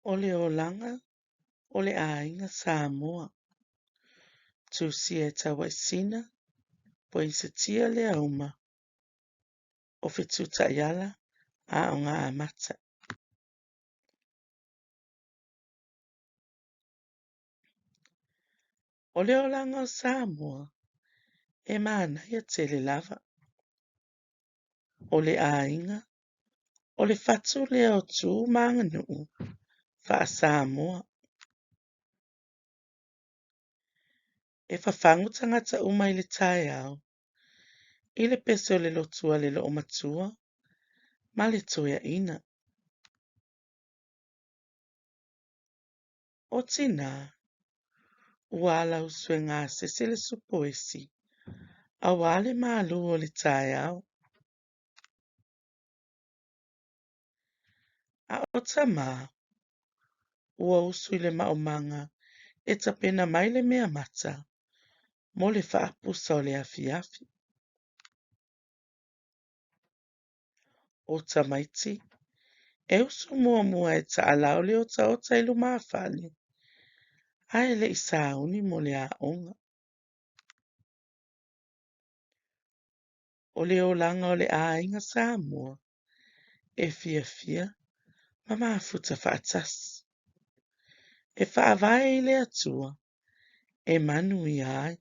O le olaga o le aiga Samoa. Tusia e Tauaisina, Poinsetia Leauma, o Fetu Taiala, Aoga Amata. O le olaga o Samoa, e manaia tele lava. O le aiga, o le fatu lea o tu ma aganuu faa-Samoa. E fafagu tagata uma i le taeao i le pese o le lotu a le loomatua ma le toeaina. O tinā, ua ala usu e gasese le supoesi auā le malū o le taeao. A o tamā, ua usu i le maumaga e tapena mai le meamata mo le faapusa o le afiafi. O tamaiti, e usu muamua e taalao le otaota i lumafale, ae le i sauni mo le aoga. O le olaga o le aiga Samoa e fiafia ma mafuta faatasi. E faavae i le Atua e manuia ai.